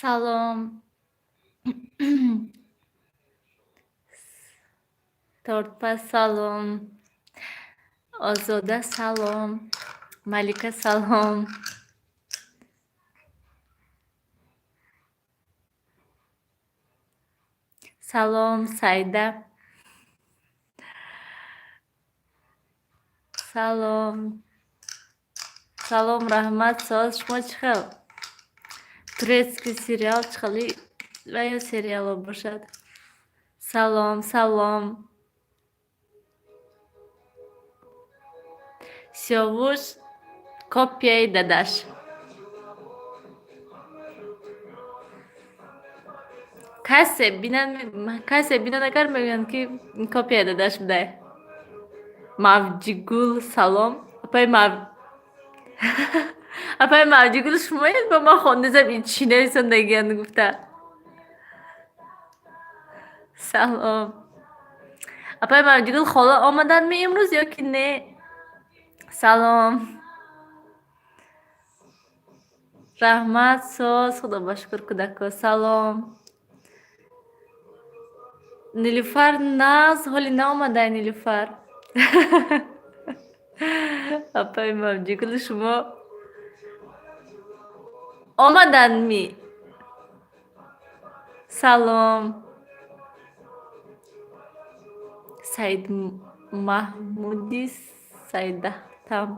Салом. Тортпаз, салом. Озода, салом. Малика, салом. Салом, Сайда. Салом. Салом, раҳмат, соз, шумо чӣ хел? Турецкий сериал чӣ хели ва ё сериало бошад? Салом, салом. Сиёвуш копияи дадаш. Касе бинад, касе бинад, агар мегӯянд, ки копияи дадаш будай. Мавҷигул, салом. Апаи Мав апаи Мавҷигул, шумоед? Ба ман хондезам, ин чӣ нависондагиянд гуфта. Салом. Апаи Мавҷигул, хола омаданд ми имрӯз ё ки не? Салом. Раҳмат, соз, худо ба шукр, кӯдако. Салом. Нилуфар нағз, ҳоли наомадай Нилуфар. Апаи Мавҷигул, шумо омаданд ми? Салом. Саид Маҳмуди Сайдахтам.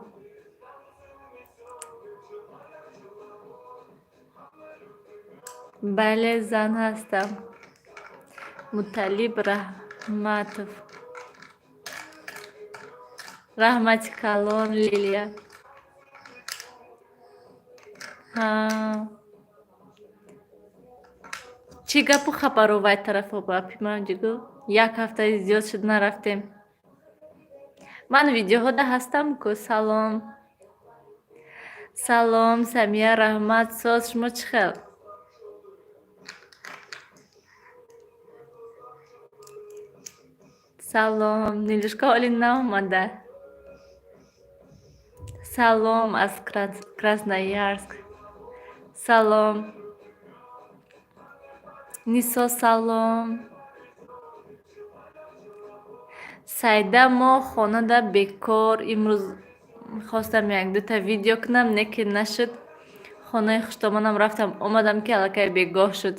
Бале, зан ҳастам. Муталлиб Раҳматов. Раҳмати калон, Лилия. Ҳа. Чӣ гапу хабару вай тарафо, апи Мавҷигул? Як ҳафтаи зиёд шуд, нарафтем. Ман видеоҳода ҳастам ку. Салом. Салом, Самия, раҳмат, соз, шумо чӣ хел? Салом, Нилушка ҳоли наомада. Салом аз Красноярск. Салом. Нисо, салом. Сайда, мо хонада бекор. Имрӯз хостам як-дута видео кунам, не ки нашуд. Хонаи хуштомонам рафтам, омадам, ки аллакай бегоҳ шуд.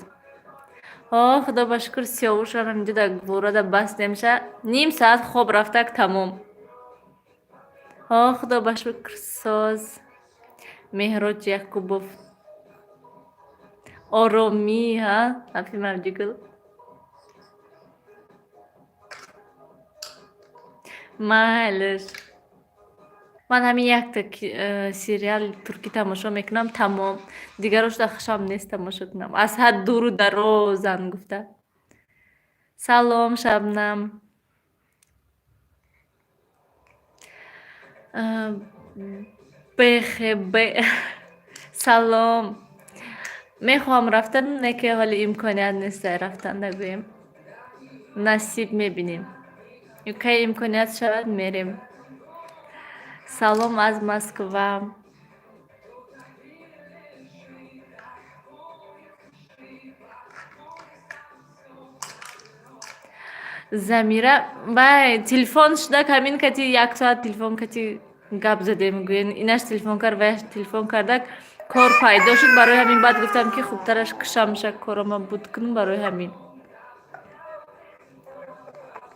О, худо ба шукр, сиёвушам инҷо дар гуворада бастемша. Ним соат хоб рафтак, тамом. О, худо ба шукр, соз. Меҳроҷ Якубов. Оромӣ, ҳа? Апи Мавҷигул. Майлаш. Ман ҳамин якта сериали туркӣ тамошо мекунам, тамом. Дигарошда хушам нест тамошо кунам. Аз ҳад дуру дарозанд гуфта. Салом, Шабнам. Бхб. Салом. Мехоҳам рафтан, не ки ҳоли имконият нест рафтан, нагӯем. Насиб, мебинем. Кай имконият шавад, мерем. Салом аз Москва. Замира, вай, телефон шуда, камин кати як соат телефон кати гап задем, гӯен. Инаш телефон кард, ваяш телефон кардак, кор пайдо шуд, барои ҳамин баъд гуфтам, ки хубтараш кушамша, корома буд кунам, барои ҳамин.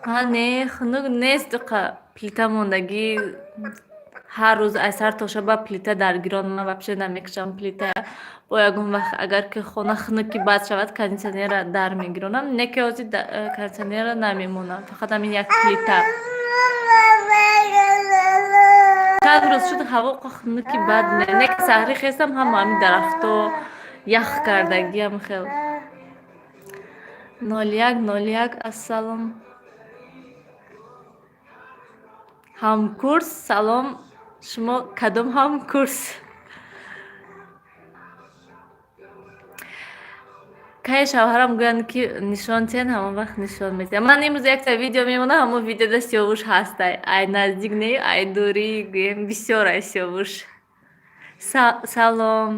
Ҳа, не, хунук нест, қа плита мондагӣ, ҳар рӯз аз сар то шаба плита даргирон, ман вообще намекушам плита. Бо ягон вақт, агар ки хона хунуки бад шавад, кондитсионерра дар мегиронам, не ки ҳозир кондитсионерра намемонам, фақат ҳамин як плита. Чанд рӯз шуд, ҳаво хунуки бад не, не ки саҳрӣ хестам, ҳама ҳамин дарахто ях кардагиам хел. 01 01, ассалом. Ҳамкурс, салом. Шумо кадом ҳамкурс? Кай шавҳарам гӯянд, ки нишон тиҳен, ҳамон вақт нишон медиҳам. Ман имрӯз якта видео мемонам, ҳамон видеода Сиёвуш ҳастай. Ай наздик не, ай дурӣ гӯем, бисёр ай Сиёвуш. Салом,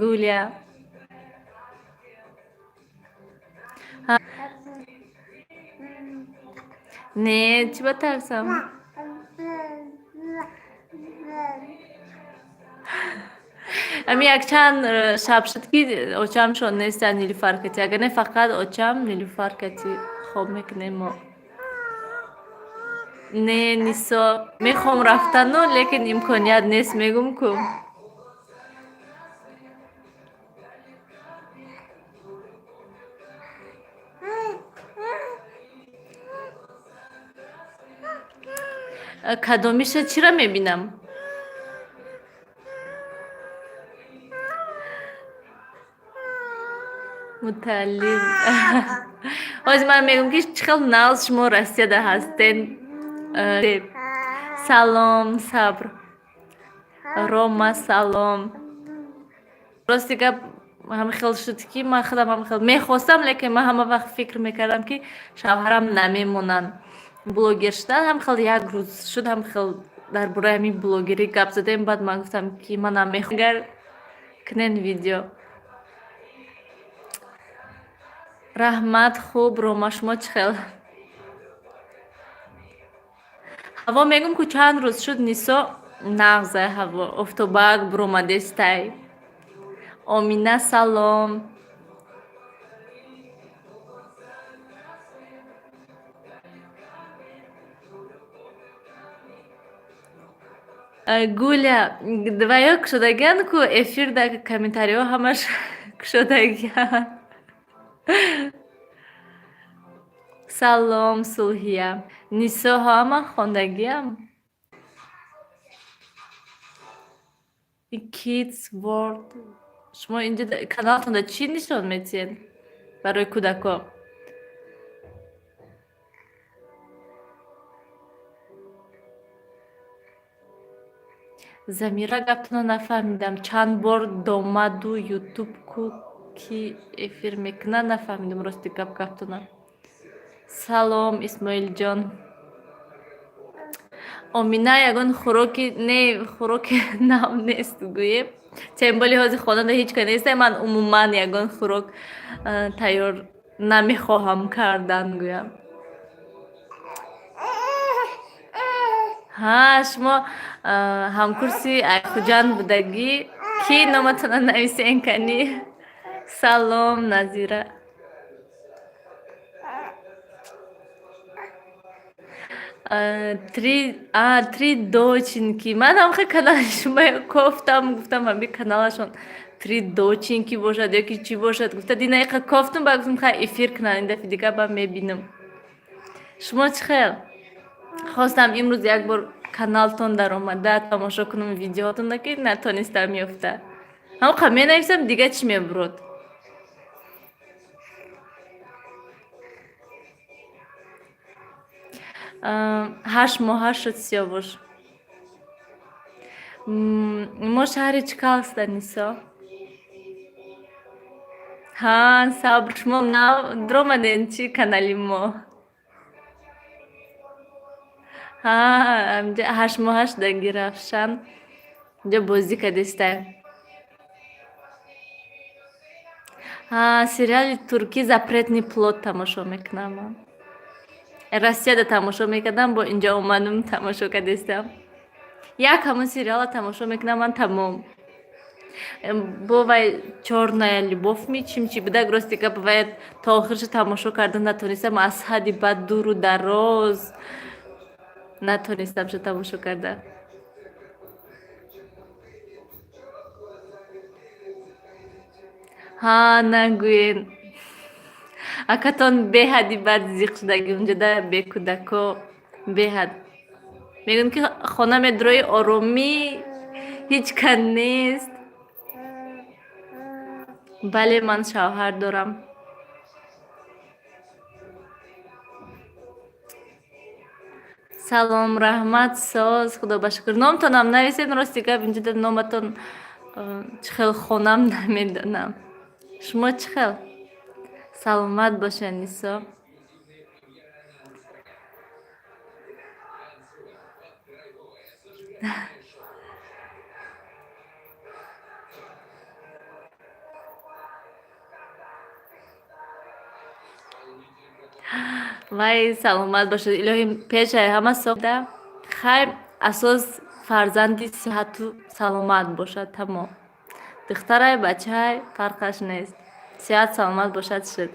Гулия. Не, чӣ ба тарсам? Ами якчанд шаб шуд, ки очамшон нестанд, Нилуфаркати. Агар не, фақат очам, Нилуфаркати хоб мекунем мо. Не, Нисо, мехоҳам рафтану, лекин имконият нест, мегум ку. Кадомиша чиро мебинам? Муталлиб. Ҳозир ман мегӯм, ки чӣ хел нағз шумо Россияда ҳастен. Салом, Сабр. Рома, салом. Рости гап, ҳама хел шуд, ки ман худам ҳама хел мехостам, лекин ман ҳама вақт фикр мекардам, ки шавҳарам намемонанд блогер шудан. Ҳам хел як рӯз шуд, ҳам хел дар бораи ҳамин блогерӣ гап задем, баъд ман гуфтам, ки манам мехоҳам, агар кунен видео. Раҳмат, хуб, Рома, шумо чӣ хел? Ҳаво, мегум ку, чанд рӯз шуд, Нисо, нағзай ҳаво, офтобак буромадестай. Омина, салом. Гуля, ваё кушодагиан ку эфир, дар комментариҳо ҳамаш кушодагиан. Салом, Сулҳия. Нисо, ҳама хондагиам. Kids World. Шумо инҷа каналтонда чӣ нишон медиҳед барои кӯдако? Замира, гаптонро нафаҳмидам. Чанд бор домаду ютуб ку ки эфир мекунад, нафаҳмидам, рости гап, гаптона. Салом, Исмоилҷон. Омина, ягон хӯроки не, хӯроки нав нест гӯем. Тем более ҳозир хонада ҳеҷ ка несте, ман умуман ягон хӯрок тайёр намехоҳам кардан, гӯям. Ҳа, шумо ҳамкурси Айхуҷанд будагӣ? Кӣ, номатона нависен кани? Салом, Назира. Три доченьки. Ман ҳам хел канали шумо кофтам, гуфтам, ҳами каналашон три доченьки бошад ё ки чӣ бошад, гуфта, дина иқа кофтум, ба гуфтам, хай, эфир кунанд, ин дафъи дига ба мебинам. Шумо чӣ хел? Хостам имрӯз як бор каналтон даромада тамошо кунам видеоотонро, ки натонистам ёфта. Ҳамқа менависам, дига чӣ мебурод? 8 моҳа шуд Сиёвуш. Мо шаҳри Чкалста, Нисо. Ҳа, Сабр, шумо нав дуромаден чӣ канали мо? Ҳа, 8 моҳа шудаги Равшан. Инҷо бозӣ кардестай. Ҳа, сериали туркӣ «Запретный плод» тамошо мекунам ман. Россияда тамошо мекардам, бо инҷо омадам, тамошо кардестам. Як ҳамон сериала тамошо мекунам ман, тамом. Бо вай «Чёрная любовь» ми чим чи будак, рости гап, вай то охирша тамошо карда натонистам, аз ҳадди бад дуру дароз натонистам ша тамошо карда. Ҳа, нагӯен. Акатон беҳадди бад зиқ шудаги унҷода бекӯдако, беҳад. Мегӯям, ки хона медурои, оромӣ, ҳеҷ кас нест. Бале, ман шавҳар дорам. Салом, раҳмат, соз, худо ба шукр. Номтонам нависед, рости гап, инҷода номатон чӣ хел хонам намедонам. Шумо чӣ хел? Саломат бошед, Нисо. Вай, саломат бошед, илоҳӣ пешаи ҳама сода. Хайр, асос фарзанди сиҳату саломат бошад, тамом. Духтарай, бачаай, фарқаш нест. Сиҳат саломат бошад, шуд.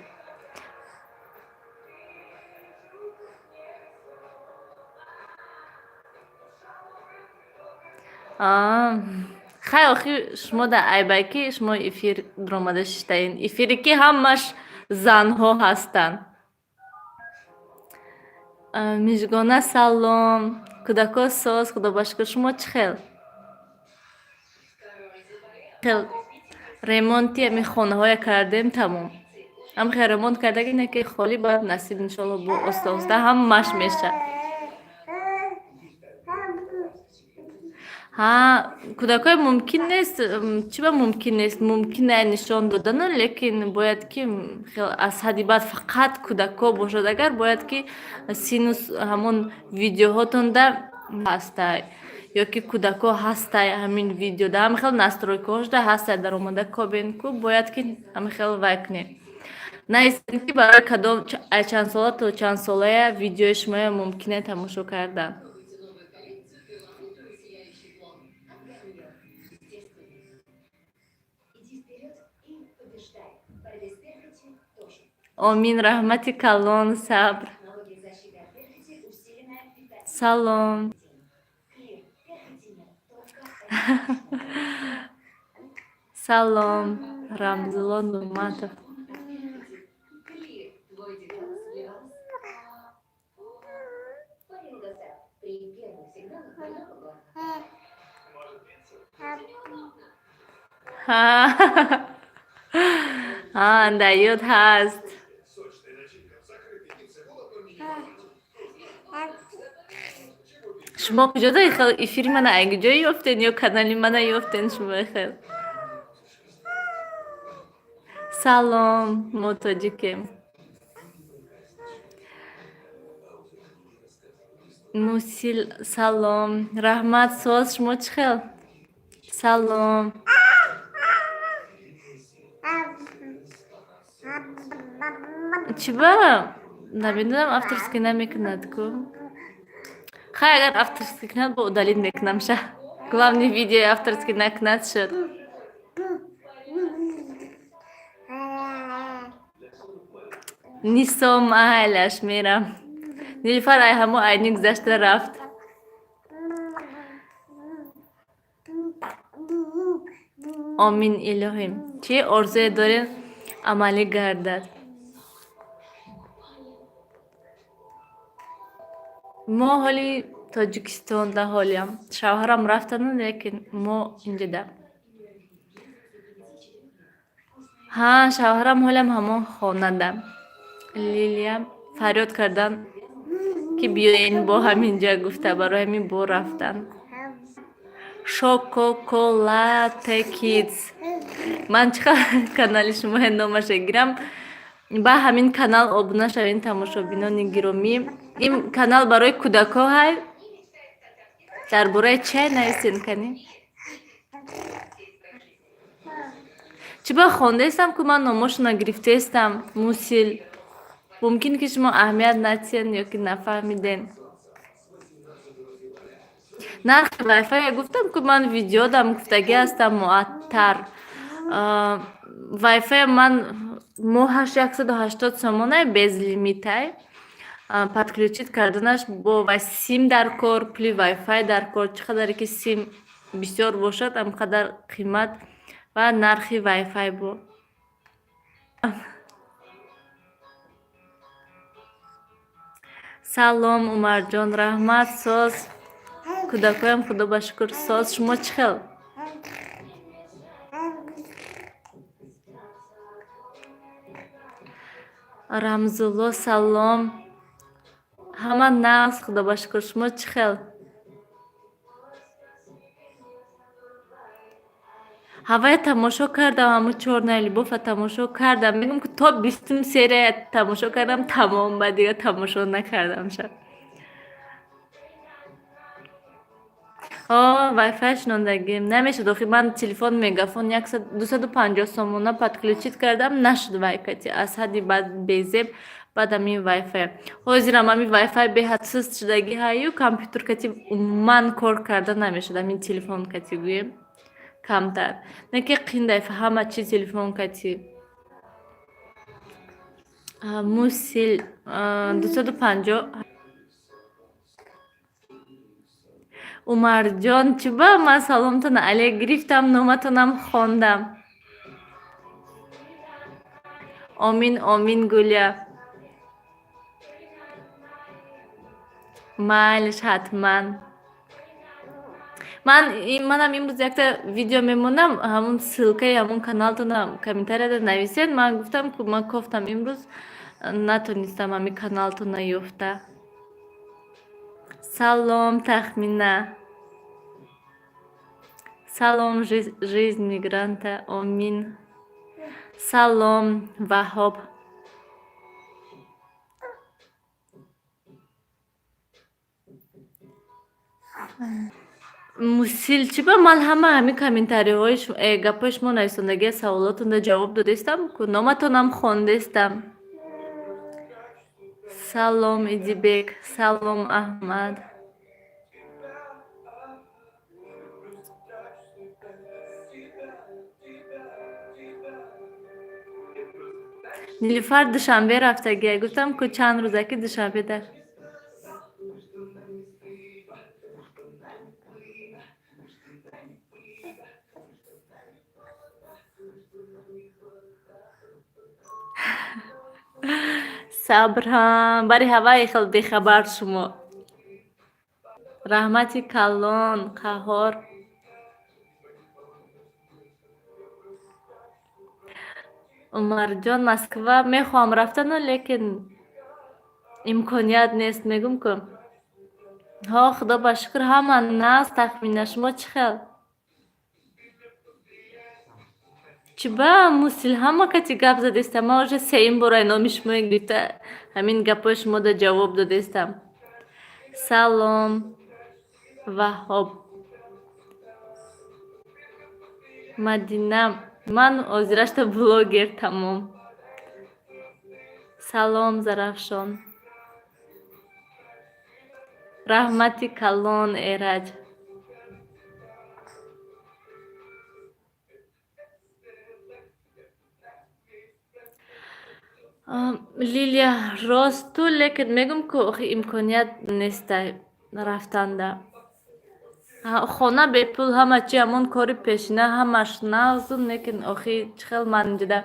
Хай, охир шумо дар айбай ки шумо эфир дуромада шиштаин. Эфире ки ҳамаш занҳо ҳастанд. Мижгона, салом. Кӯдако соз, худо ба шукр. Шумо чӣ хел? Хел ремонти ами хонаҳоя кардем, тамом. Ам хел ремонт кардаги не ки холӣ, баъд насиб, иншолло, бо оста оста ҳамаш мешавад. Ҳа, кӯдакҳое мумкин нест, чӣ ба мумкин нест? Мумкин е нишон додану, лекин бояд ки аз ҳадди баъд фақат кӯдакҳо бошад. Агар бояд ки синус ҳамон видеоҳотонда ҳастай ё ки кӯдакҳо ҳастай, ҳамин видеода ҳамин хел настройкаҳошда ҳастай, даромада кобен ку, бояд ки ҳамин хел вай кунед. Нависед ки барои кадом ай чанд сола то чанд солая видеои шумоя мумкин е тамошо кардан. Омин, раҳмати калон, сабр. Салом. Салом, Рамзулло Нурматов. Ҳа, даёд ҳаст. Шумо куҷода хел эфири мана ай куҷо ёфтен ё канали мана ёфтен шумо хел? Салом, мо тоҷикем. Мусил, салом. Раҳмат, соз, шумо чӣ хел? Салом. Чӣ ба? Намедонам, авторский намекунад ку. Хай, агар авторский кунад, бо удалить мекунам ша. Главный видеои авторский накунад, шуд. Нисо, майлаш, мерам. Нилуфар ай ҳамо айни гузашта рафт. Омин, илоҳим. Чӣ орзуе дорем, амалӣ гардад. Мо ҳоли Тоҷикистонда ҳолиам. Шавҳарам рафтану, лекин мо инҷода. Ҳа, шавҳарам ҳолиам ҳамон хонада. Лилия фарёд кардан ки биёен бо ҳаминҷа гуфта, барои ҳамин бо рафтан. Шококолате Kids. Ман чӣ қадр канали шумоя номаша гирам. Ба ҳамин канал обуна шавед, тамошобинони гиромӣ. Ин канал барои кӯдакҳо ҳай. Дар бораи чай нависен кани? Чӣ ба хондаестам ку ман номошона гирифтаестам, Мусил. Мумкин ки шумо аҳамият натиҳен ё ки нафаҳмиден. Нархи вайфая гуфтам ку ман видеодам гуфтагӣ ҳастам муаттар. Вайфая ман моҳаш 180 сомонай, безлимитай. Подключить карданаш бо вай сим дар кор, пули вайфай дар кор. Чӣ қадаре ки сим бисёр бошад, ам қадар қимат ва нархи вайфай бо. Салом, Умарҷон, раҳмат, соз. Кӯдакҳоям худо ба шукр соз. Шумо чӣ хел? Рамзулло, салом. Ҳама нағз, худо ба шукр. Шумо чӣ хел? Ҳавая тамошо кардам, ҳамун Чёрная любовь тамошо кардам. Мегӯям, ки то 20-ум серия тамошо кардам, тамом, ба дигар тамошо накардамша. О, вайфай шинондагим. Намешуд охи, ман телефон Мегафон 250 сомона подключить кардам, нашуд вайкати. Аз ҳадди баъд безеб, баъд ҳамин вайфай. Ҳозирам ҳамин вайфай беҳад суст шудагӣ ҳаю, компютер кати умуман кор карда намешуд, ҳамин телефон кати гӯем камтар. Не ки қиндай ҳама чи телефон кати. Мусил 250. Умарҷон, чӣ ба ман саломтона алек гирифтам, номатонам хондам. Омин, омин, Гулия. Майлиш, ҳатман. Ман манам имрӯз якта видео мемонам, ҳамун ссылкаи ҳамун каналтона комментарияда нависед. Ман гуфтам, ку ман кофтам имрӯз, натонистам ҳамин каналтона ёфта. Салом, Тахмина. Салом, жизнь мигранта. Омин. Салом, Ваҳоб. Мусил, чӣ ба ман ҳама ҳамин комментариҳои гапҳои шумо нависондагия, саволотонда ҷавоб додестам, ку номатонам хондестам. Салом, Идибек. Салом, Аҳмад. Нилуфар Душанбе рафтагия. Гуфтам, ку чанд рӯза ки Душанбе дар. Сабр, ҳа, бари ҳавае хел бехабар шумо. Раҳмати калон, Қаҳҳор. Умарҷон, Москва мехоҳам рафтану, лекин имконият нест, мегӯм ку. Ҳо, худо ба шукр, ҳама нағз, Тахмина, шумо чӣ хел? Чӣ ба Мусил ҳама кати гап задестам, ман уже сеюм бора номи шумо гирифта ҳамин гапҳои шумода ҷавоб додестам. Салом, Ваҳоб. Мадина, ман ҳозирашта блогер тамом. Салом, Зарафшон. Раҳмати калон, Эраҷ. Лилия, росту, лекин мегӯм, ку охи имконият нестай рафтанда. Хона бепул, ҳама чи ҳамон кори пешина, ҳамаш нағзу, лекин охи чӣ хел ман инҷода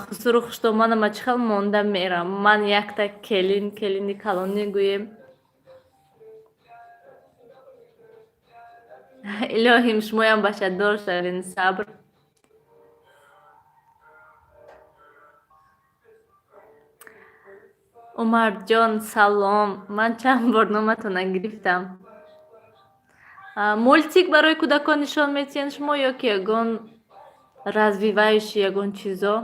хусуру хуштоманама чӣ хел монда мерам. Ман якта келин, келини калонӣ гӯем. Илоҳим, шумоям бачадор шавен, Сабр. Умарҷон, салом. Ман чанд бор номатона гирифтам. Мультик барои кӯдакон нишон метиҳед шумо ё ки ягон развивающий ягон чизо?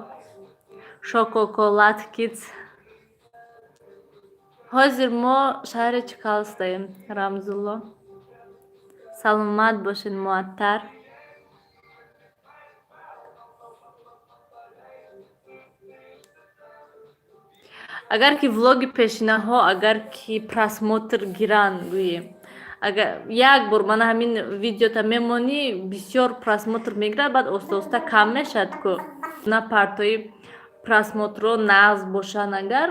Шококолад Kids. Ҳозир мо шаҳри Чкалстаем, Рамзулло. Саломат бошед, Муаттар. Агар ки влоги пешинаҳо, агар ки просмотр гиранд, гӯем, агар як бор мана ҳамин видеота мемонӣ, бисёр просмотр мегирад, баъд оста оста кам мешавад ку. На партои просмотрҳо нағз бошанд, агар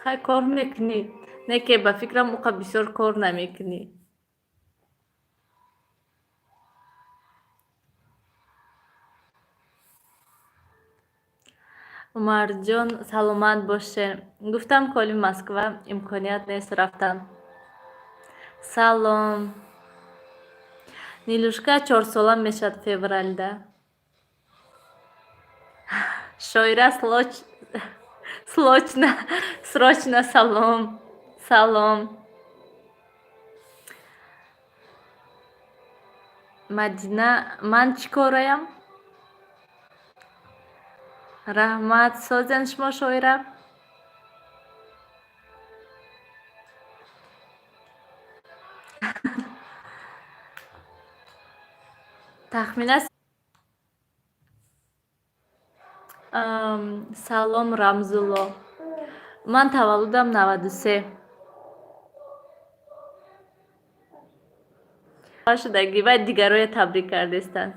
хай кор мекунӣ, не ки ба фикрам уқа бисёр кор намекунӣ. Умарҷон, саломат боше. Гуфтам, коли Москва имконият нест рафтан. Салом. Нилушка 4-сола мешавад февралда. Шоира, срочно салом. Салом. Мадина, ман чӣ кораям? Раҳмат, созен шумо, шоира? Тахмина. Салом, Рамзулло. Ман таваллудам 93. Шудаги вай дигароя табрик кардестанд.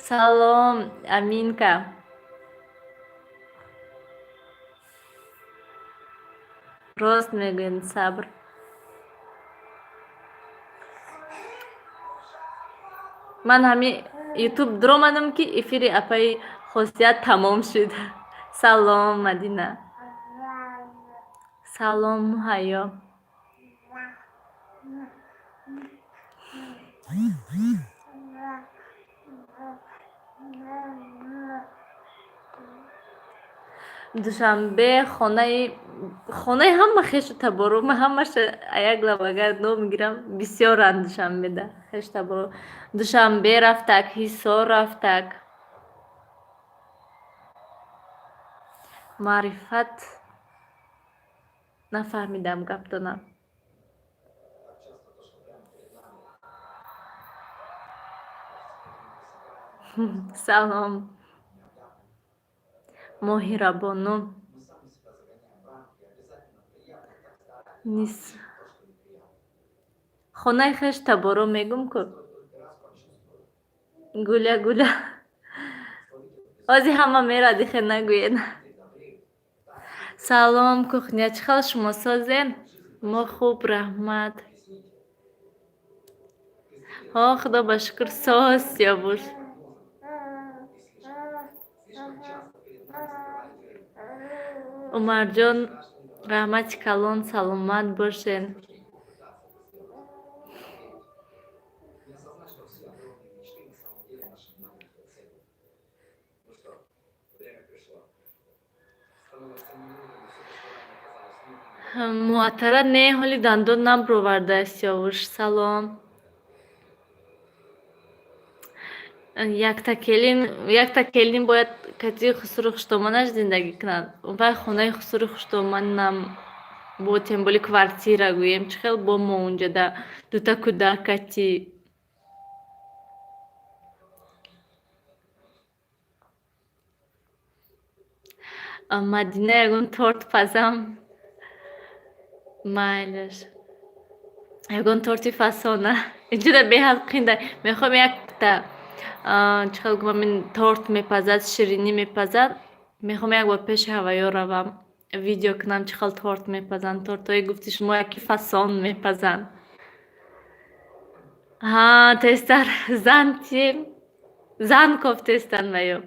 Салом, Аминка. Рост мегӯед, сабр. Ман ҳамин ютуб дуромадам, ки эфири апаи Хосият тамом шуд. Салом, Мадина. Салом, Муҳайё. Душанбе хонаи ҳама хешу таборо, ман ҳамаша як лабагар ном мегирам, бисёранд Душанбеда хешу таборо. Душанбе рафтак, Ҳисор рафтак. Маърифат, нафаҳмидам гаптона. Салом, Моҳирабону. Нис хонаи хеш таборо мегум ку. Гуля, Гуля. Ҳозир ҳама мерад, ихе нагӯед. Салом, кухня, чӣ хел шумо, созен? Мо хуб, раҳмат. Ҳо, худо ба шукр, соз, Сиёвуш. Умарҷон, раҳмати калон, саломат бошед. Муаттара не, ҳоли дандон набуровардааст, Сиёвуш. Салом. Якта келин бояд кати хусуру хуштоманаш зиндагӣ кунад. Вай хонаи хусуру хуштоманам бо тем более квартира гӯем, чӣ хел бо мо унҷада дута кӯдак кати. Мадина, ягон торт пазам? Майлаш. Ягон торти фасона. Инҷода беҳад қинда. Мехоҳам якта, чӣ хел гӯям, ин торт мепазад, ширинӣ мепазад. Мехоҳам як бор пеши ҳаваё равам, видео кунам, чӣ хел торт мепазанд. Тортҳое гуфти шумо яки фасон мепазанд. Ҳа, тезтар зан ти зан кофтестанд ва ё.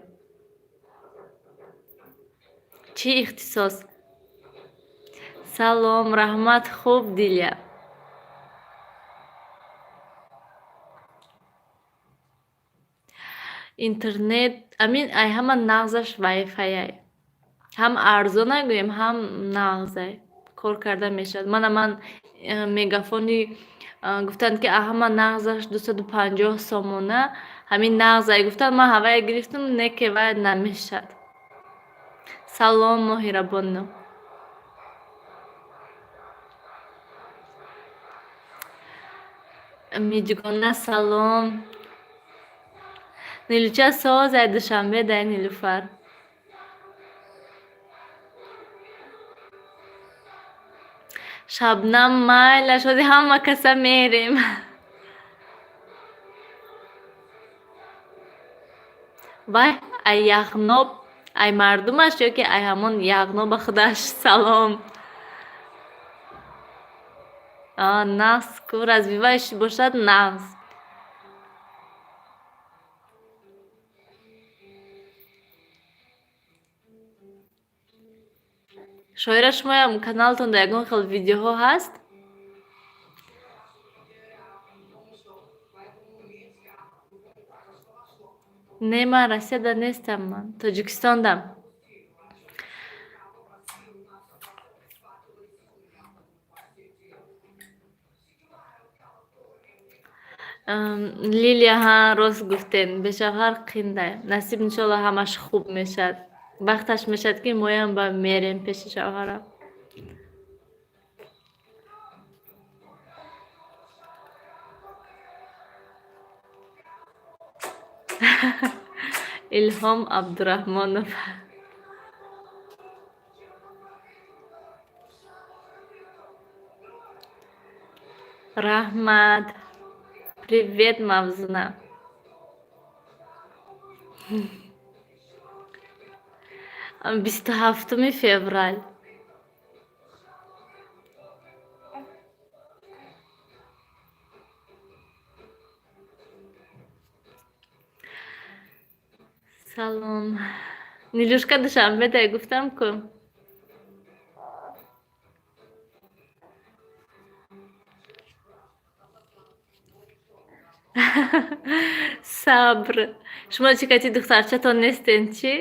Чӣ ихтисос? Салом, раҳмат, хуб, Дилия. Интернет амин ай ҳама нағзаш вайфайай. Ҳам арзона гӯем, ҳам нағзай. Кор карда мешавад. Мана ман мегафони гуфтанд, ки ҳама нағзаш 250 сомона, ҳамин нағзай гуфтанд, ман ҳавая гирифтам, не ке вай намешавад. Салом, Моҳирабону. Миҷгона, салом. Нилуча соз ай Душанбе дай, Нилуфар. Шабнам, майлаш, ҳозир ҳама каса мерем. Вай ай яғноб, ай мардумаш ё ки ай ҳамон яғноба худаш? Салом. Нағз ку, развивающий бошад, нағз. Шоира, шумоям каналтонда ягон хел видеоҳо ҳаст? Не, ман Россияда нестам, ман Тоҷикистондам. Лилия, ҳа, рост гуфтен, бешавҳар қиндай. Насиб, иншолло, ҳамаш хуб мешавад. Вақташ мешавад, ки моям ба мерем пеши шавҳарам. Илҳом Абдураҳмонов. Раҳмат. Привет, Мавзуна. 27-уми феврал. Салом. Нилюшка Душанбе дай, гуфтам ку. Сабр. Шумо чӣ, кати духтарчатон нестен, чӣ?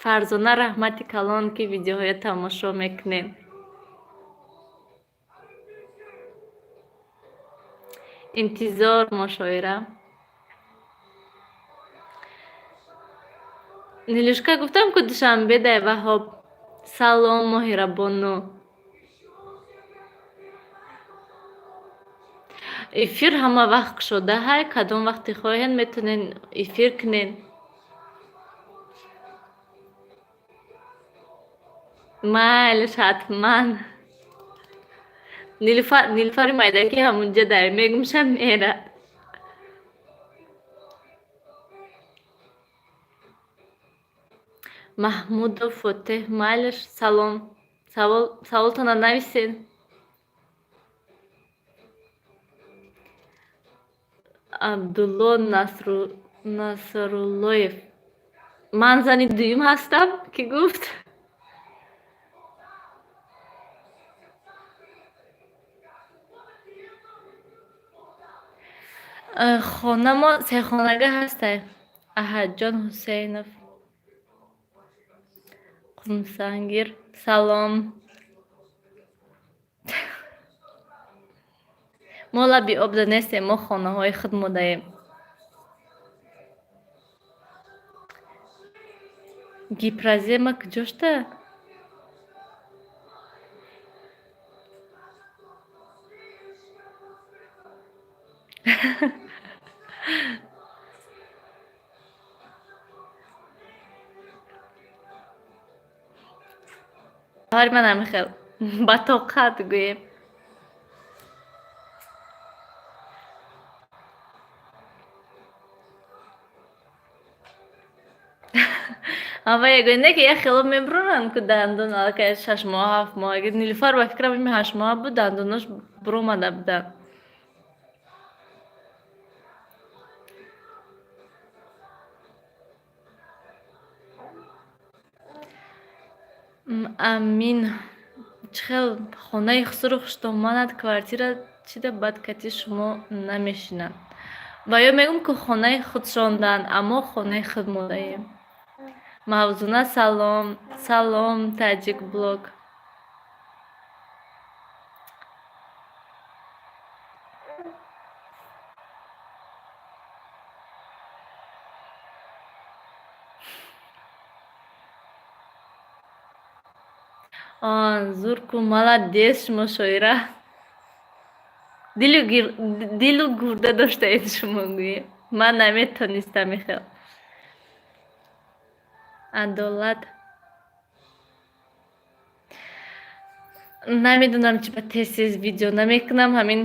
Фарзона, раҳмати калон, ки видеоҳоя тамошо мекунед. Интизор, мушоира. Нилюшка, гуфтам ку, Душанбе дай, Ваҳоб. Салом, Моҳирабону. Эфир ҳама вақт кушода ҳай, кадом вақте хоҳед, метавонед эфир кунед. Майлиш, ҳатман. Нилуфари майдаки ҳамунҷа дай, мегумша мерад. Маҳмудов Фотеҳ, майлиш, салом. Саволтонро нависед. Абдулло Насруллоев. Ман зани дуюм ҳастам, кӣ гуфт? Хонамо сехонага ҳастай. Аҳадҷон Ҳусейнов. Қумсангир, салом. Мо лаби обда нестем, мо хонаҳои худ модаем. Гипрозема куҷошта? Шавҳари ман ҳамихел ба тоқат гӯем. Ава ягӯ не, ки як хело мебуранд ку дандон аллакай 6 моҳ, 7 моҳ. Нилуфар, ба фикрам, ими 8 моҳа буд, дандонош буромада буданд. Амин. Чӣ хел хонаи хусуру хуштоманад, квартира чида бад кати шумо намешинанд. Ва ё мегӯм, ку хонаи худшондаанд, аммо хонаи худ модаем. Мавзуна, салом, салом, Таҷик блог. Зур ку, молодец шумо, шоира. Дилу гурда доштаед шумо, гӯем. Ман наметонистам ихел. Адолат. Намедонам, чи ба тез тез видео намекунам, ҳамин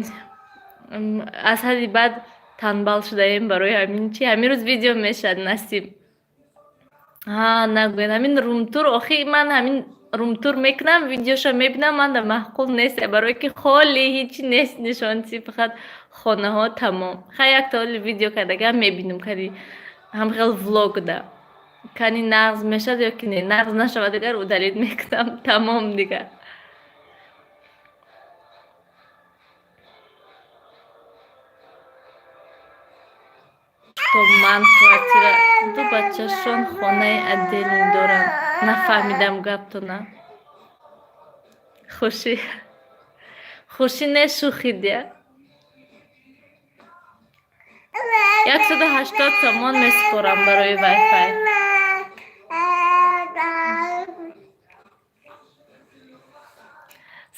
аз ҳадди баъд танбал шудаем, барои ҳамин чи ҳамин рӯз видео мешавад, насиб. Ҳа, нагӯед, ҳамин румтур, охи ман ҳамин румтур мекунам, видеошо мебинам, ман да маъқул нест, барое ки холӣ ҳичи нест, нишончи, фақат хонаҳо, тамом. Хай, якта оли видео кардагиам мебинам, кади ҳамхел влог да. Кани нағз мешавад ё ки не? Нағз нашавад, дигар удалить мекунам, тамом дигар. То ман квартира ду бачашон хонаи отдельный доранд. Нафаҳмидам гаптона. Хушӣ. Хушӣ не, шӯхӣ дия. 180 сомон месупорам барои вайфай.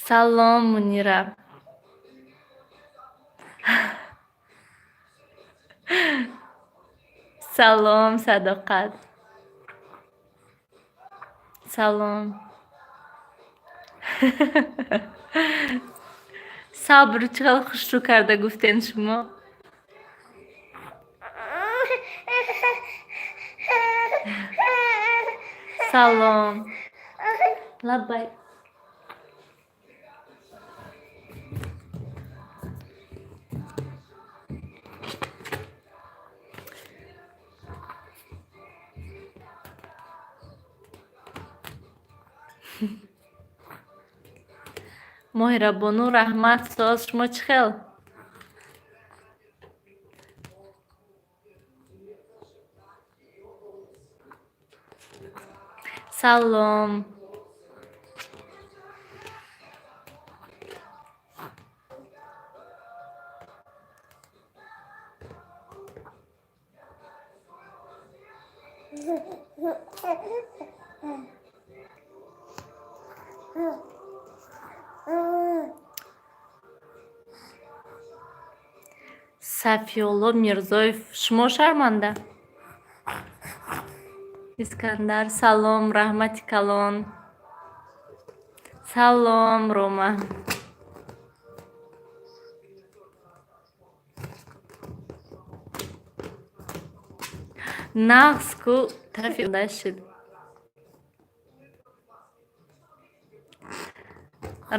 Салом, Мунира. Салом, Садоқат. Салом. Сабр, чӣ қадр хушрӯ карда гуфтен шумо. Салом. Лаббай. Моҳирабону, раҳмат, соз, шумо чӣ хел? Салом. Сафиулло Мирзоев, шумо шарманда? Искандар, салом, раҳмати калон. Салом, Рома. Нағз ку тарафи шид.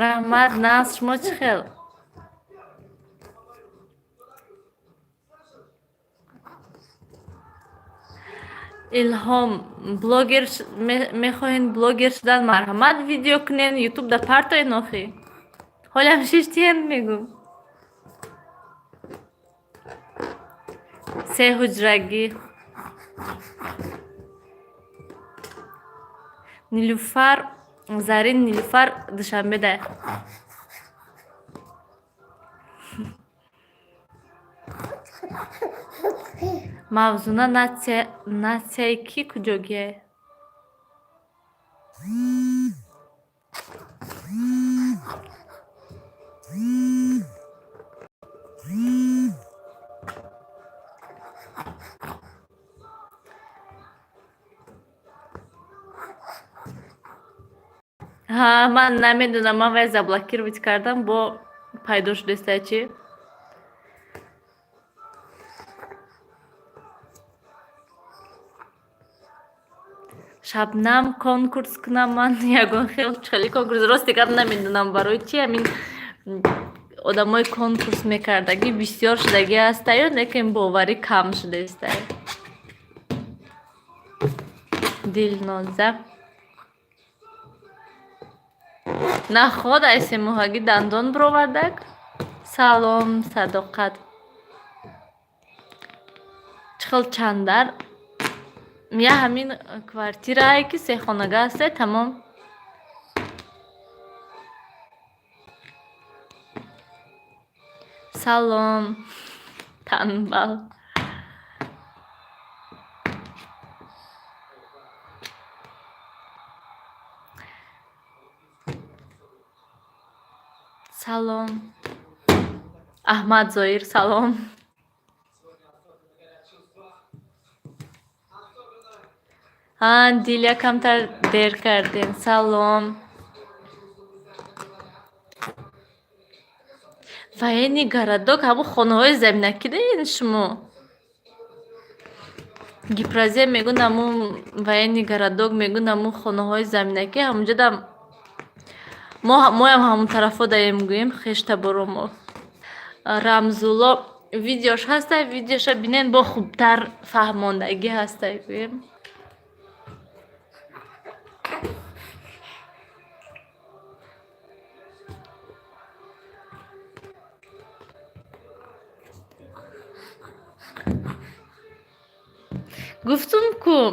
Раҳмат, нағз, шумо чӣ хел? Илҳом, блогер мехоҳед, блогер шудан, марҳамат, видео кунен, ютуб да партоен охи. Ҳолям шиштиен мегум. Се ҳуҷрагӣ. Нилуфар, Зарин, Нилуфар Душанбеда. Мавзуна нацияи кӣ куҷогия? Ҳа, ман намедонам, ман вай заблокировать кардам, бо пайдо шудеста чӣ? Шабнам, конкурс кунам ман ягон хел хеле конкурс, рости гап, намедонам барои чи ҳамин одамои конкурс мекардагӣ бисёр шудагӣ ҳастаю, лекин боварӣ кам шудаистаю. Дилноза. Наход ай семоҳагӣ дандон бировардак? Салом, Садоқат. Чӣ хел чандар? Я ҳамин квартирае ки сехонага ҳасте, тамом. Салом, танбал. Салом. Аҳмад Зоир, салом. Ҳа, Дилия, камтар дер кардем. Салом. Военный городок ҳамун хонаҳои заминакӣ даен шумо? Гипрозем мегӯн, ҳамун военный городок мегӯн, ҳамун хонаҳои заминакӣ ҳамунҷода моям ҳамун тарафо даем, гӯем, хештаборо мо. Рамзулло, видеош ҳастай, видеоша бинен, бо хубтар фаҳмондагӣ ҳастай, гӯем. Гуфтум ку.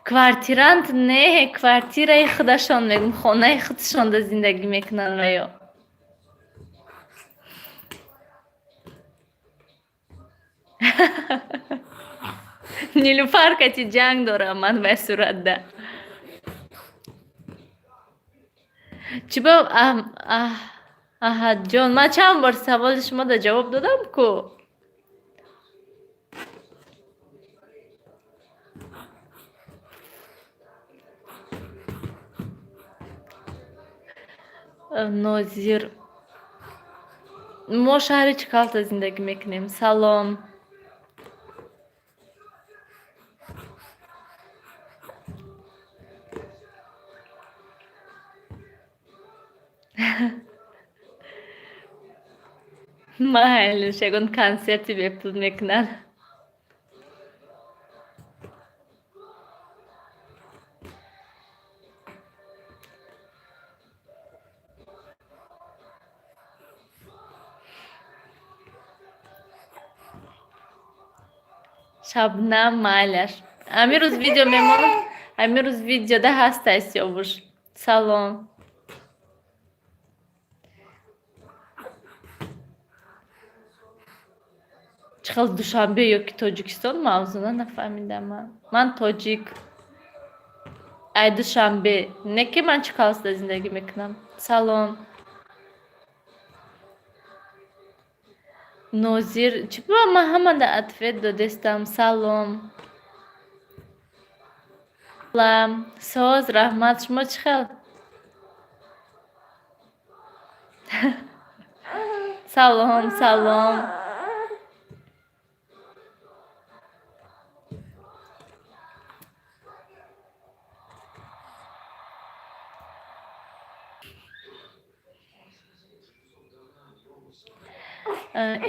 Квартирант не, квартираи худашон мегум, хонаи худшонда зиндагӣ мекунанд ва ё. Нилуфар кати ҷанг дорам ман ба суратда. Чӣ ба Аҳадҷон, ман чанд бор саволи шумода ҷавоб додам ку? Нозир, мо шаҳри Чкалта зиндагӣ мекунем. Салом. Майлиш, ягон консерти бепул мекунад. Шабнам, майлаш. Ҳамин рӯз видео мемонам, ҳамин рӯз видеода ҳастай Сиёвуш. Салом. Чӣ хел Душанбе ё ки Тоҷикистон, мавзуна нафаҳмидам ман. Ман тоҷик. Ай Душанбе. Не ки ман Чкалсда зиндагӣ мекунам. Салом. Нозир, чӣ ба ман ҳамада ответ додестам. Салом. Соз, раҳмат. Шумо чӣ хел? Салом, салом.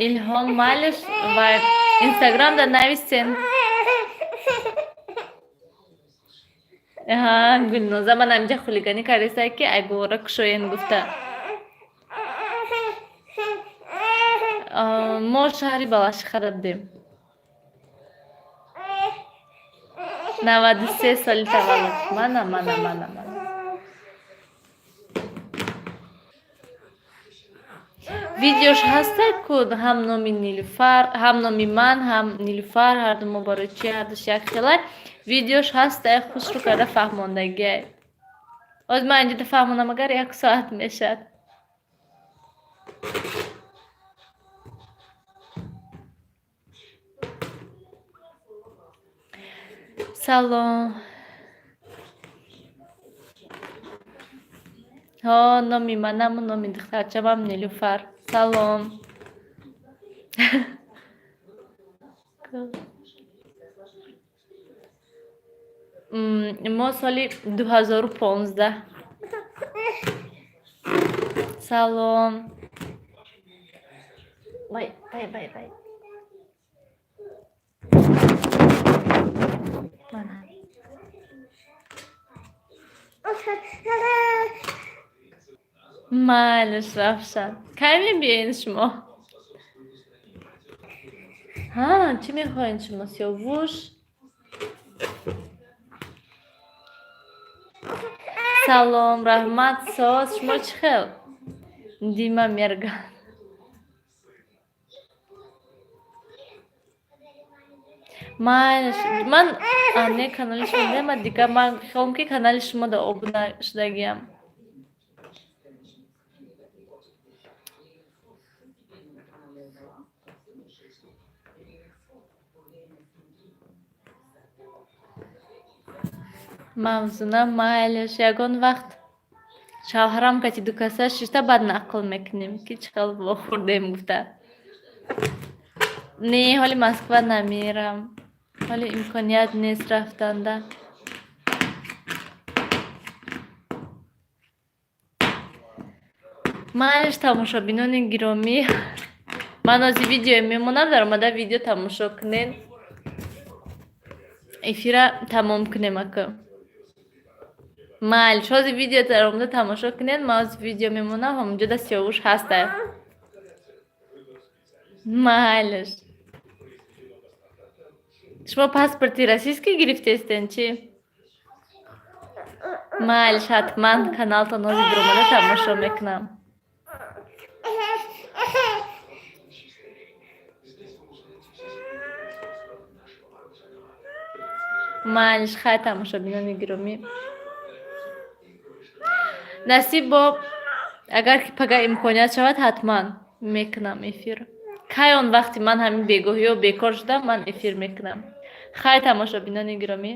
Илҳом, майлиш ва Инстаграмда нависен. Гулноза, ман ҳаминҷа хулиганӣ кардеста, ки айгувора кушоен гуфта. Мо шаҳри Балашихара будем. 93 соли таваллуд. Мана, мана, мана, мана. Видеош ҳаста ку, ҳам номи Нилуфар, ҳам номи ман, ҳам Нилуфар, ҳарду мо барои чи ҳардуш як хелай. Видеош ҳаста, хушрӯ карда фаҳмондагиай. Оз ман инҷода фаҳмонам, агар як соат мешавад. Салом. Ҳо, номи манаму номи духтарчамам Нилуфар. Салом. Мо соли 2015. Салом. Вай, вай, вай, вай. Мана. Майлиш, Равшан. Кай мебиёед шумо? Ҳа, чӣ мехоҳед шумо, Сиёвуш? Салом, раҳмат, соз. Шумо чӣ хел? Дима Мерган. Майлиш, ман не канали шумо нема, дигар ман хелам ки канали шумо да обуна шудагиам. Мавзуна, майлиш, ягон вақт шавҳарам кати дукаса шишта, баъд нақл мекунем, ки чӣ хел вохӯрдем гуфта. Не, ҳоли Москва намерам. Ҳоли имконият нест рафтанда. Майлиш, тамошобинони гиромӣ, ман ози видео мемонам, даромада видео тамошо кунед. Эфира тамом кунем ака. Майлиш, ҳозир видео даромада тамошо кунед, ман ҳозир видео мемонам, ҳамонҷода Сиёвуш ҳаста. Майлиш. Шумо паспорти российский гирифтестен, чӣ? Майлиш, ҳатман каналтон ҳозир даромада тамошо мекунам. Майлиш, хайр, тамошобинони гиромӣ. Насиб бо, агар ки пага имконият шавад, ҳатман мекунам эфир. Кай он вақти ман ҳамин бегоҳиё бекор шудам, ман эфир мекунам. Хайр, тамошобинони гиромӣ.